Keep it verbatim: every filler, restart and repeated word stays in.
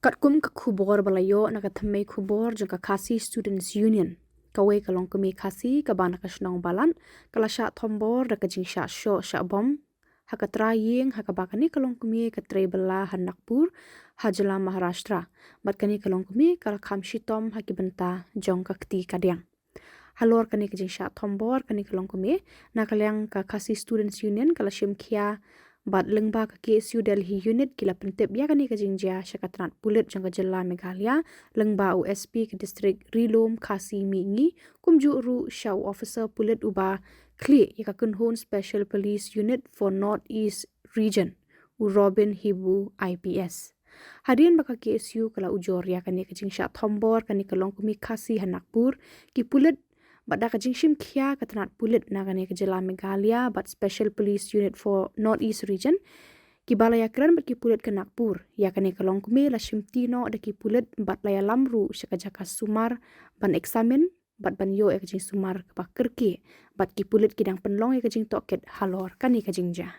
Katkum ka khubor ba la ïoh na ka thymmei khubor jong ka Khasi Students Union, kawei ka longkmie Khasi kaba na ka shnong Balat ka la shah thombor da ka jingshah shoh shah bom ha ka trai ïing ha kaba kane ka longkmie ka trei bylla ha Nagpur, ha jylla Maharashtra, bad kane ka longkmie ka la kham shitom ha ki bynta jong ka kti kadiang. Halor kane ka jingshah thombor kane ka longkmie, na ka liang ka Khasi Students Union ka la shim khia bad lyngba ka K S U Delhi Unit ki la pyntip ïa kane ka jingjia sha ka tnat pulit jong ka jylla Meghalaya, lyngba u S P ka district Ri-lum Khasi Mihngi, kumjuh ruh sha u officer pulit uba khlieh ïa ka kynhun Special Police Unit for North East Region, u Robin Hibu I P S. Hadien ba ka K S U ka la ujor ïa kane ka jingshah thombor kane ka longkmie Khasi ha Nagpur, ki pulit, bad da ka jingshim khia ka tnat pulit na kane ka jylla Meghalaya bad Special Police Unit for North East Region, kiba la ïakren bad ki pulit ka Nagpur, ïa kane ka longkmie la shimti noh da ki pulit bad la ïalam ruh sha ka jaka sumar ban eksamin bad ban ïoh ïa ka jingsumar kaba kyrkieh, bad ki pulit ki dang pynlong ïa ka jingtohkit halor kane ka jingjia.